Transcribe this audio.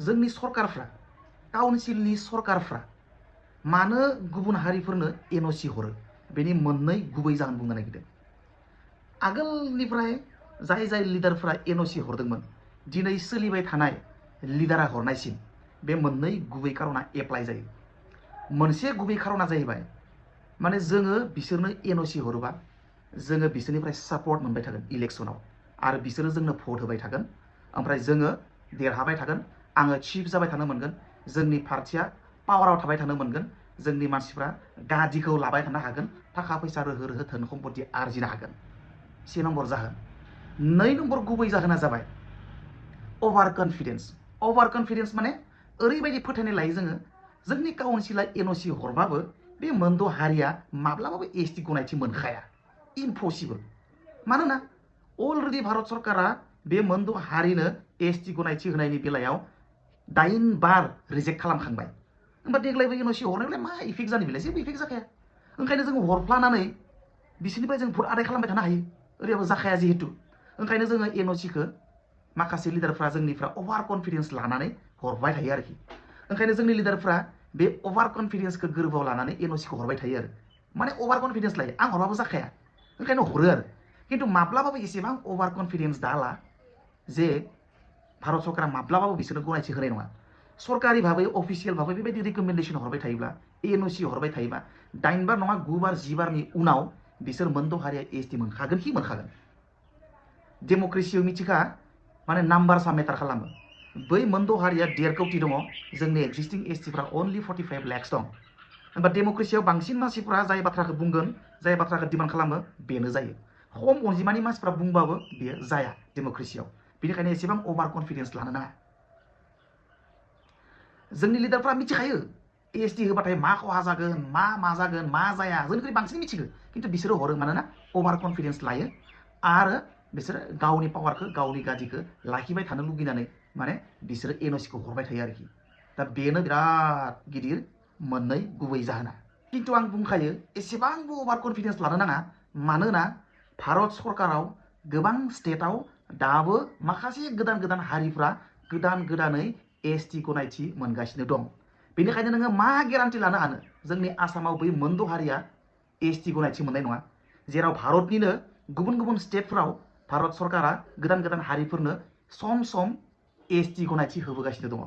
जोंनि सरकारफ्रा काउन्सिलनि सरकारफ्रा मानो गुबुन हारिफोरनो एनअसि हरो बेनि मोननै गुबै जाहोन बुंनो नागिरदों। आगोलनिफ्राय जाय जाय लिडारफ्रा एनअसि हरदोंमोन दिनै सोलिबाय थानाय लिडारा हरनायसिम बे मोननै गुबै खार'ना एप्लाइ जायो। मोनसे गुबै खार'ना जाहैबाय माने जोङो बिसोरनो एनअसि हरोबा जोङो बिसोरनिफ्राय सापर्ट मोनबाय थागोन इलेक्सनाव आरो बिसोरो जोंनो भट होबाय थागोन, ओमफ्राय जोङो देरहाबाय थागोन, आङो चिफ जाबाय थानो मोनगोन, जोंनि पार्टिया पावाराव थाबाय थानो मोनगोन, जोंनि मानसिफ्रा गादिखौ लाबाय थानो हागोन, थाखा फैसा रोहो रोहो धोन सम्पति आरजिनो हागोन। से नम्बर जाहोन। नै नम्बर गुबै जाहोना जाबाय अभार कन्फिडेन्स। अभार कन्फिडेन्स माने ओरैबायदि फोथायनाय लायो जोङो जोंनि काउन्सिला एनअसि हरबाबो बे मोनद' हारिया माब्लाबाबो एसटि गनायथि मोनखाया, इम्पसिबल। मानोना अलरेडि भारत सरकारा बे मोनद' हारिनो एसटि गनायथि होनायनि बेलायाव 9 बार रिजेक्ट खालामखांबाय। होमबा देग्लायबो एनअसि हरनायलाय मा इफेक्ट जानो बेलाय? जेबो इफेक्ट जाखाया। ओंखायनो जों हरफ्लानानै बिसोरनिफ्राय जों भट आदाय खालामबाय थानो हायो, ओरैबाबो जाखाया जिहेतु। ओंखायनो जोङो एनअसिखौ माखासे लिडारफ्रा जोंनिफ्रा अभार कन्फिडेन्स लानानै हरबाय थायो आरोखि। ओंखायनो जोंनि लिडारफ्रा बे अभार कन्फिडेन्सखौ गोरबोआव लानानै एनअसिखौ हरबाय थायो आरो। माने अभार कन्फिडेन्स लायो, आं हरबाबो जाखाया, ओंखायनो हरो आरो। खिन्थु माब्लाबाबो एसेबां अभार कन्फिडेन्स दाला जे भारत सरकारा माब्लाबाबो बिसोरनो गनायथि होनाय नङा। सरकारि भाबै अफिसियेल भाबै बेबायदि रिकमेन्डेसन हरबाय थायोब्ला, एनअसि हरबाय थायोब्ला 9 बार नङा 9 बार 10 बारनि उनाव बिसोर मोनद' हारिया एसटि मोनखागोन हि मोनखागोन। डेम'क्रेसियाव मिथिखा माने नाम्बारसा मेटार खालामो। बै मोनद' हारिया 1.5 कोटि दङ, जोंनि एक्जिस्टिं एसटिफ्रा अनलि 45 लाख्स दं। होमबा डेम'क्रेसियाव बांसिन मानसिफ्रा जाय बाथ्राखौ बुंगोन, जाय बाथ्राखौ डिमान्ड खालामो बेनो जायो। खम अनजिमानि मानसिफ्रा बुंबाबो बेयो जाया डेम'क्रेसियाव। बेनिखायनो एसेबां अभार कन्फिडेन्स लानो नाङा। जोंनि लिडारफ्रा मिथिखायो एसटि होबाथाय मा खहा जागोन, मा जागोन, मा जाया, जोंनिख्रुइ बांसिन मिथिगौ। खिन्थु बिसोरो हरो मानोना अभार कन्फिडेन्स लायो आरो बिसोरो गावनि पावारखौ गावनि गादिखौ लाखिबाय थानो लुगैनानै माने बिसोरो एनअसिखौ हरबाय थायो आरोखि। दा बेनो बिराद गिदिर मोननै गुबै जाहोना। खिन्थु आं बुंखायो एसेबांबो अभार कन्फिडेन्स लानो नाङा, मानोना भारत सरकाराव गोबां स्टेटआव दाबो माखासे गोदान गोदान हारिफ्रा गोदान गोदानै एसटि गनायथि मोनगासिनो दं। बेनिखायनो नोङो मा गेरान्टि लानो हानो जोंनि आसामाव बै मोनद' हारिया एसटि गनायथि मोननाय नङा, जेराव भारतनिनो गुबुन गुबुन स्टेटफ्राव भारत सरकारा गोदान गोदान हारिफोरनो सम सम एसटि गनायथि होबोगासिनो दङ।